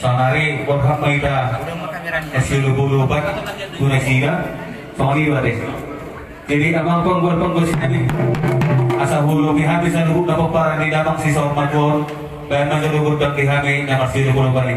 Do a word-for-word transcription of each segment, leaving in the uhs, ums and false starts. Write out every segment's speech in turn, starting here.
Saonari borhat ma hita marsiolopolopan tu nasida. Songon i do ate. Jadi amang panggual panggual sian i, asa huoloi hami saluhutna pomparan ni damang sisaur matua on, baen ma jolo gondang di hami na marsiolopolopan i.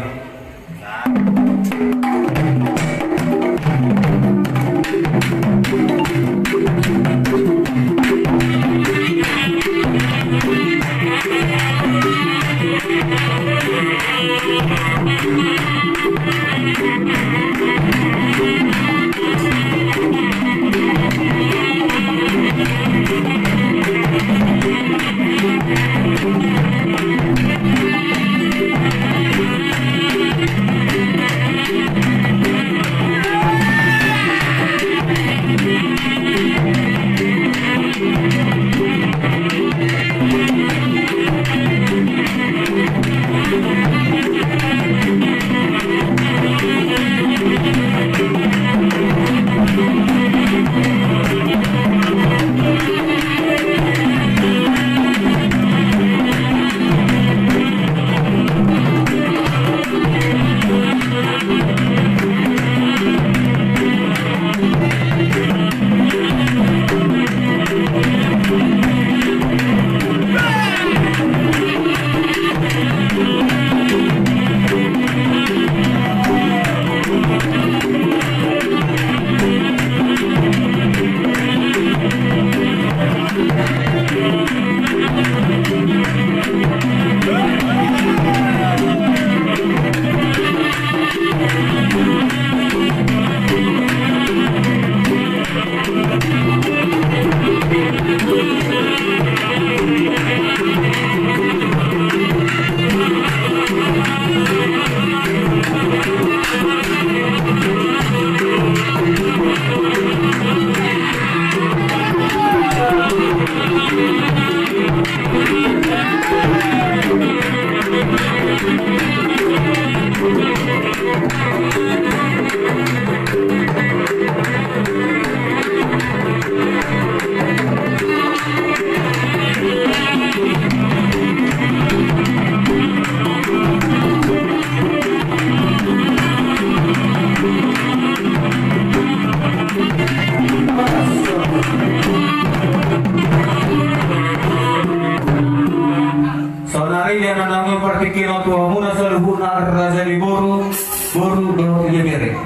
Saonari di na naeng partingkian on tu hamuna saluhutna raja ni boru, boru dohot ibebere.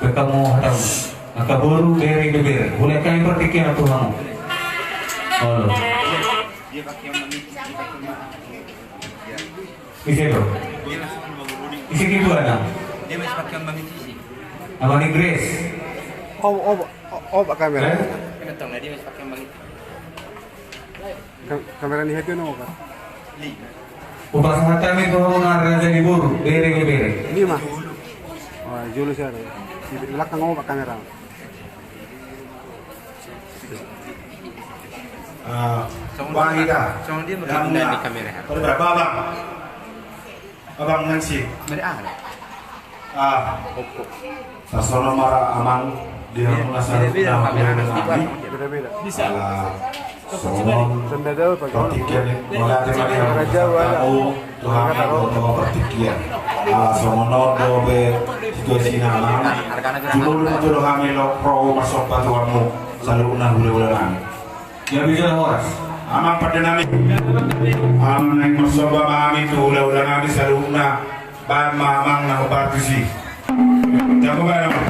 Pe hamu hatahon, angka boru, bere, ibebere. Hulehon hami partingkian on tu hamu. Olo. Ise do? Ise ketuana? Amang Inggris. Oh, oh, oh, oh, kamera. Eh? Ka-, kamera ni hape no, Pak. Hupasahat hami tu hamuna raja ni boru, bere, ibebere. Ini mah. Wah, jolo sian. Di belakang, oh, Pak, kamera. Ah, songon dia, songon dia. Pada berapa, Bang? Abang Nansi. Mere aha? Ah. Sasono ma amang di hamuna saluhutna. Beda-beda. Ala songon partingkian, mauliate ma di hamuna saluhutna. Tu hami do tong partingkian. Ala songon on do be situasina, amang. Jumolo ma jolo hami ro marsomba tu hamu saluhutna hulahula nami. Gabe jala horas. Amang pande nami. Amang, naeng marsomba ma hami tu hulahula nami saluhutna. Baen ma amang na hombar tusi. Jago baen, amang.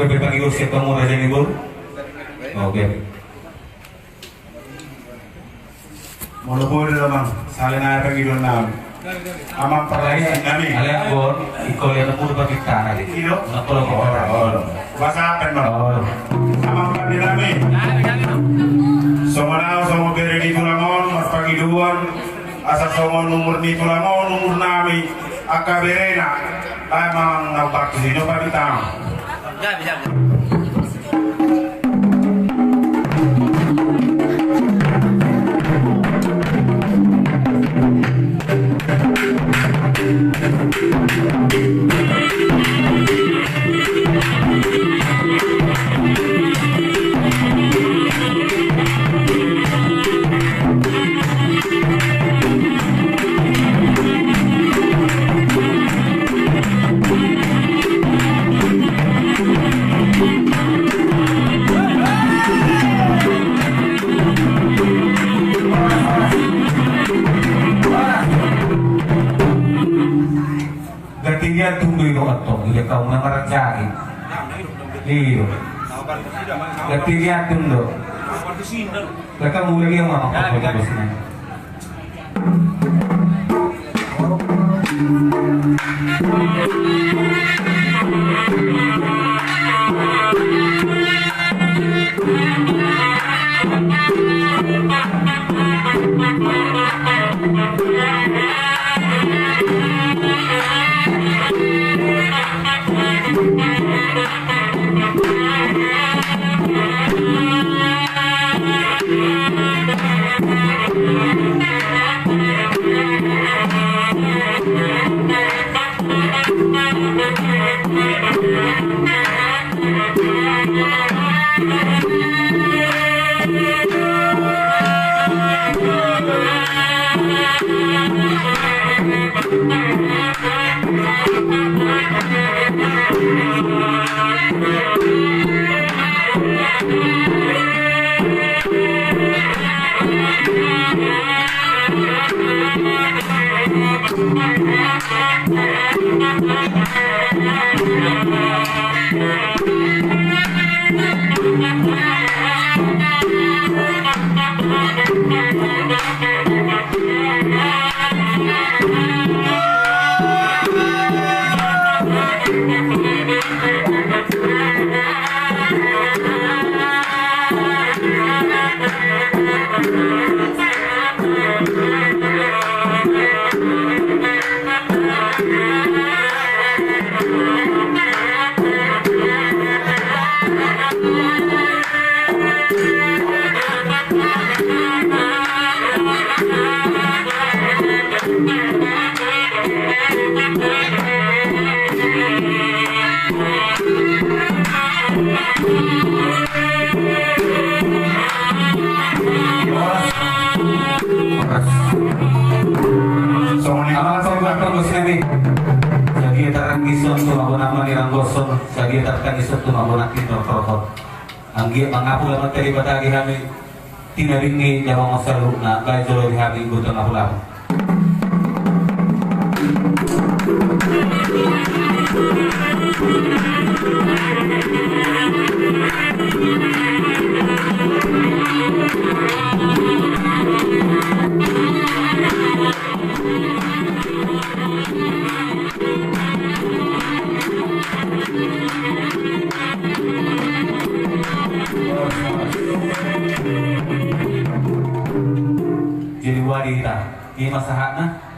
Pe pangido sian hamu raja ni boru. Oke. Molo boi do amang, sahali nai pangidoan nami. Amang parlaian nami. Alai anggo ingkon lean mulu pamintana di. Ido. Nang kolo ko. Olo, olo. Bahasa apa no? Olo. Amang parlaian nami. Songon au songon bere ni tulang on marpangidoan. Asa songon umur ni tulang on umur nami angka berena. Amang na bakti sino pamintana. Ganti liat tundo ino atong, ile kau na marajagi. Iyo. Ganti liat tundo. Lekang mulai dia mama. Sadia tartangis on tu mabona ma niranggoson, sadia tartangis on tu mabona tinor torhon. Anggiat mangapul Amanta Debata di hami. Tinadinggi jama on saluhutna, baen jolo di hami ingkon tangapul. Jadi wadi hita, ima sahatna.